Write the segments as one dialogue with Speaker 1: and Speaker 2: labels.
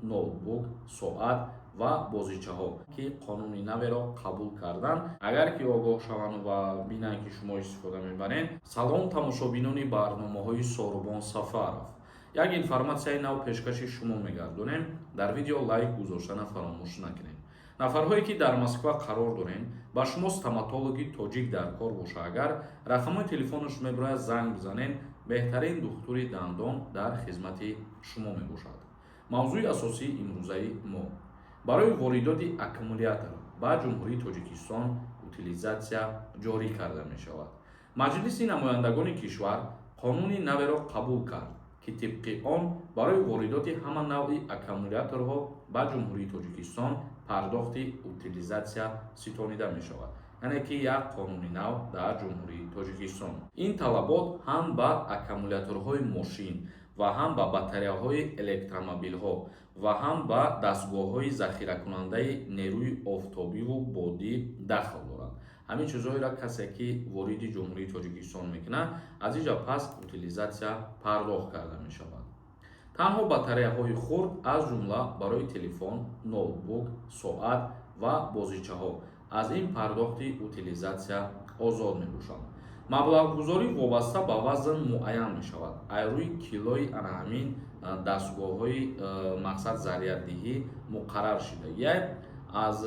Speaker 1: Ноутбук, соат ва бозичаҳо, ки қонуни наверо қабул карданд, агар ки огоҳ шаванд ва бинанд, ки шумо истифода мебаред. Салом, тамошобинони барномаҳои Сорубон Сафаров! Як информатсияи нав пешкаши шумо мегардонем. Дар видео лайк гузоштана фаромӯш накунед. Нафарҳое, ки дар Москва қарор дорем, ба шумо стоматологи тоҷик дар кор боша агар, рақамҳои телефонаш мебарояд, занг бизанед. Беҳтарин духтури дандон дар хизмати шумо мебошад. Мавзӯи асосии имрӯзаи мо: барои воридоти аккумулятор ба Ҷумҳурии Тоҷикистон утилизатсия ҷорӣ карда мешавад. Маҷлиси намояндагони кишвар қонуни наверо қабул кард, ки тибқи он барои воридоти ҳама навъи аккумуляторҳо ба Ҷумҳурии Тоҷикистон пардохти утилизатсия ситонида мешавад, яъне ки як қонуни нав дар Ҷумҳурии Тоҷикистон. Ин талабот ҳам ба аккумуляторҳои мошин ва ҳам ба батареяҳои электромобилҳо ва ҳам ба дастгоҳҳои захиракунандаи нерӯи офтобиву бодӣ дахл дорад. Ҳамин чизҳоеро касе ки вориди Ҷумҳурии Тоҷикистон мекунад, аз инҷа пас утилизатсия пардохт карда мешавад. Танҳо батареяҳои хурд, аз ҷумла барои телефон, ноутбук, соат ва бозичаҳо, аз ин пардохти утилизатсия озод мебошанд. Маблағгузорӣ вобаста ба вазн муайян мешавад. Ай рӯи килои ана ҳамин дастгоҳҳои мақсад заряддиҳӣ муқаррар шуда, як аз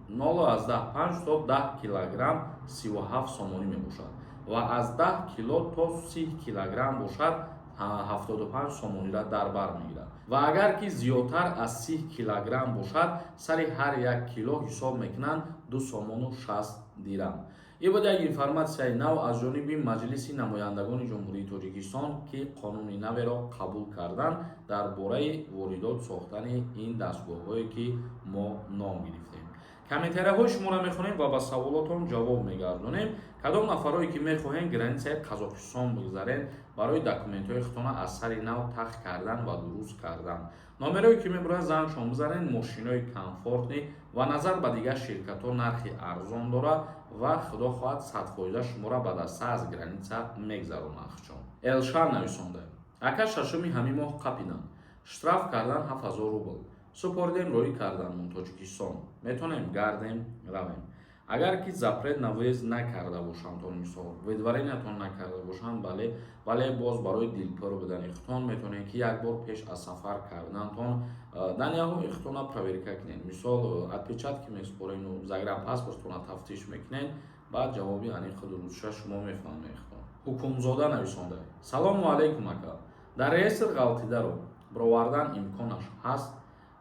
Speaker 1: 0,5 то 10 килограмм 37 сомонӣ мебошад ва аз 10 кило то 30 килограмм бошад, 75 сомониро дар бар мегирад ва агар ки зиёдтар аз 30 килограмм бошад, сари ҳар як кило ҳисоб мекунанд 2 сомону 60 дирам. Ин буд як информатсияи нав аз ҷониби Маҷлиси намояндагони Ҷумҳурии Тоҷикистон, ки қонуни наверо қабул карданд дар бораи воридот сохтани ин дастгоҳҳое, ки мо ном гирифтем. Комментарияҳои шуморо мехонем ва ба саволотон ҷавоб мегардонем. Кадом нафарое ки мехоҳем границаи Қазоқистон бигзарен, барои документҳои худтона аз сари нав тах кардан ва дуруст кардан, номерое ки мебурад, зангшон бизанед. Мошинои комфортный ва назар ба дигар ширкатҳо нархи арзон дорад ва худо хоҳад, 100% шуморо ба даста аз граница мегзаронанд. Хчон Элшан нависонда: «Ака, шашуми ҳамин моҳ қапиданд, штраф кардан 7000 рубл супоридем, роҳӣ карданмон Тоҷикистон. Метавонем гардем, равем?» Агар ки запрет на въезд накарда бошанд, то мисол выдворениятон накарда бошанд, бале. Вале боз барои дилпур будани худтон метавонед, ки як бор пеш аз сафар карданатон данныеҳои худтона проверка кунед. Мисол, отпечатки месупорену загранпаспортона тафтиш мекунед, баъд ҷавоби аниқу дурустша шумо мефаҳмед худтон. Ҳукумзода нависонда: «Салому алайкум, ака, дар реестр ғалтидаро бировардан имконаш ҳаст?»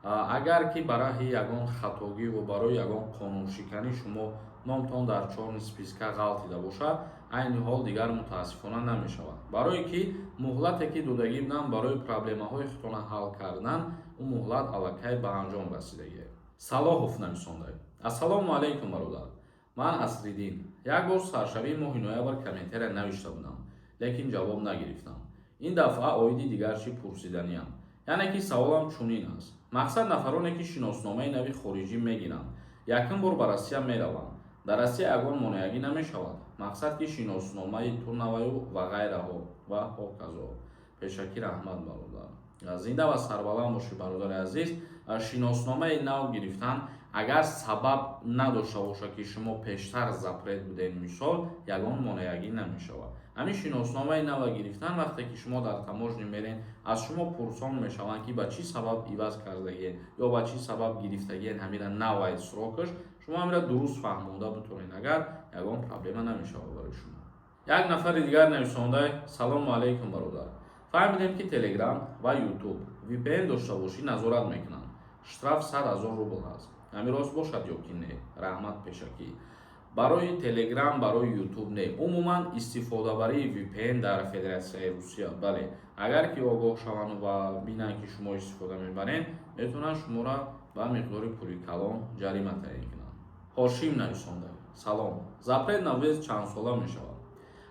Speaker 1: Агар ки ба раҳи ягон хатогиву барои ягон қонуншиканӣ шумо номтон дар чёрный списка ғалтида бошад, айни ҳол дигар мутаассифона намешавад, барое ки муҳлате, ки додагӣ буданд барои проблемаҳои худтона ҳал кардан, ӯ муҳлат аллакай ба анҷом расидагӣ. Салоҳов нависонда: «Ассалому алайкум, бародар, ман Асриддин. Як бор саршавии моҳи ноябр комментария навишта будам, лекин ҷавоб нагирифтам. Ин дафъа оиди дигар чӣ пурсиданиям, яъне ки саволам чунин аст. Мақсад, нафароне ки шиносномаи нави хориҷӣ мегиранд, якум бор ба Россия мераванд, дар Россия ягон монеагӣ намешавад? Мақсад, ки шиносномаи ту наваю ва ғайраҳо ва ҳоказо. Пешакӣ раҳмат, бародар. Зинда ва сарбаланд бошӣ, бародари азиз. Шиносномаи нав гирифтан, агар сабаб надошта бошад, ки шумо пештар запрет будед, мисол, ягон монеагӣ намешавад. Ҳамин шиносномаи нава гирифтан, вақте ки шумо дар таможня мерен, аз шумо пурсон мешаванд, ки ба чӣ сабаб иваз кардагиен ё ба чӣ сабаб гирифтагиен ҳамира навай срокаш. Шумо ҳамира дуруст фаҳмонда битонед агар, ягон проблема намешавад барои шумо. Як нафари дигар нависонда: «Салому алайкум, бародар, фаҳмидем, ки Телеграм ва Ютуб VPN дошта бошӣ, назорат мекунанд, штраф 100 000 рубл аст. Ҳамин рост бошад ё ки не? Раҳмат пешакӣ.» Барои Телеграм, барои Ютуб не, умуман истифодабарии VPN дар Федератсияи Русия, бале, агар ки огоҳ шаванд ва бинанд, ки шумо истифода мебаред, метавонанд шуморо ба миқдори пули калон ҷарима таъин кунанд. Ҳошим нависонда: «Салом, запрет на въезд чанд сола мешавад?»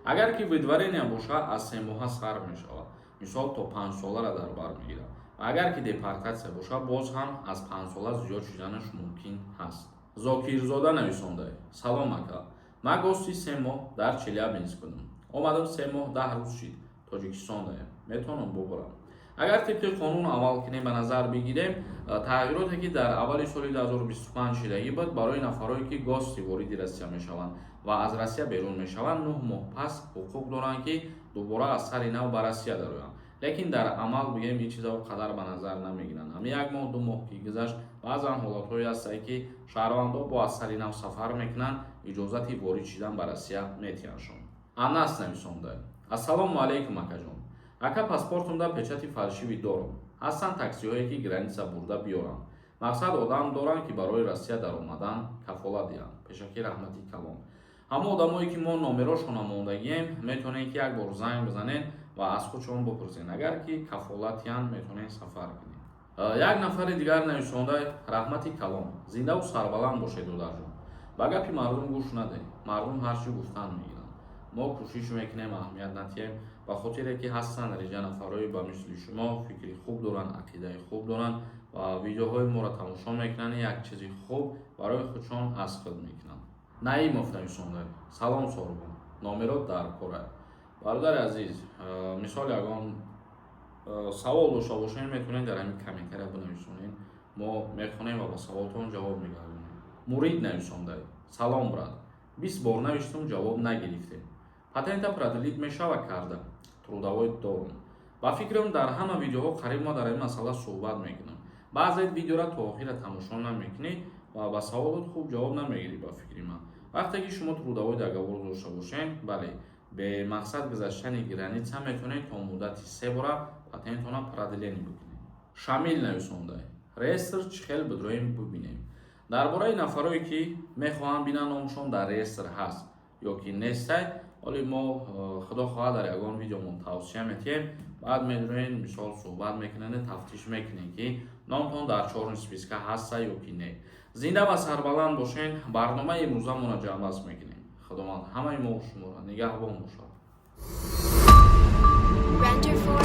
Speaker 1: Агар ки выдворения бошад, аз 3 моҳа сар мешавад, мисол, то 5 соларо дар бар мегирад ва агар ки депортатсия бошад, боз ҳам аз 5 сола зиёд шуданаш мумкин ҳаст. Зокирзода нависонда: «Салом, ака, ман гости 3 моҳ дар Челябинск будам, омадам, 3 моҳ 10 рӯз шид, Тоҷикистон даем, метавонам бубурам?» Агар тибқи қонун амал кунем, ба назар бигирем, тағйироте, ки дар аввали соли 2025 шидагӣ буд, барои нафарое, ки гости вориди Россия мешаванд ва аз Россия берун мешаванд, 9 моҳ пас ҳуқуқ доранд, ки дубора аз сари нав ба Россия дароянд. Лекин дар амал, бигем, ин чизаро қадар ба назар намегиранд. Ҳами як моҳ, 2 моҳ ки гузашт, баъзан ҳолатҳое ҳастае, ки шаҳрвандо бо аз сари нав сафар мекунанд, иҷозати ворид шидан ба Россия метиҳандшон. Анас нависонда: «Ассалому алайкум, акаҷон. Ака, паспортумда печати фальшивый дорам. Ҳастанд таксиҳое, ки граница бурда биёранд? Мақсад, одам доранд, ки барои Россия даромадан кафолат диҳанд. Пешакӣ раҳмати калон». Ҳамон одамое, ки мо номерошона мондагием, метавонед, ки як бор занг бизанед ва аз худшон бипурсед. Агар ки кафолатиянд, метавонед сафар кунед. Як нафари дигар нависонда: «Раҳмати калон, зиндаву сарбаланд бошед, додарҷон. Ба гапи мардум гӯш надеҳ, мардум ҳар чӣ гуфтан мегиранд. Мо кӯшиш мекунем, аҳамият натиҳем, ба хотире ки ҳастанд реҷа нафарҳое ба мисли шумо, фикри хуб доранд, ақидаи хуб доранд ва видеоҳои моро тамошо мекунанд, як чизи хуб барои худшон аз худ мекунанд». Наимов нависонда: «Салом, Сорбон, номерот дар кора». Бародари азиз, мисол, ягон савол дошта бошед, метавонед дар ҳамин комментария бинависонед, мо мехонем ва ба саволтон ҷавоб мегардонем. Мурид нависонда: «Салом, брат, 20 бор навиштум, ҷавоб нагирифтем. Патента продлить мешава карда? Трудовой дорум». Ба фикрам, дар ҳама видеоҳо қариб мо дар ин масъала суҳбат мекунам. Баъзеи видеора то охира тамошо намекунӣ ва ба саволот хуб ҷавоб намегирӣ. Ба фикри ман, вақте ки шумо трудовой договор дошта бошед, бале, бемақсад гузаштани граница метавонед то муддати се бора патентона продление бикунед. Шамил нависонда: «Реестр чӣ хел бидроем бубинем?» Дар бораи нафарое, ки мехоҳанд бинанд, номшон дар реестр ҳаст ё ки нестай, ҳоли мо, худо хоҳад, дар ягон видеомон тавсия метиҳем. Баъд медроен, мисол, суҳбат мекунед, тафтиш мекунед, ки номтон дар чёрный списка ҳаста ё ки не. Зинда ва сарбаланд бошен. Барномаи имрӯзамонро ҷамъбаст мекунем. Худованд ҳамаи мо шуморо нигаҳбон бошад.
Speaker 2: Render 4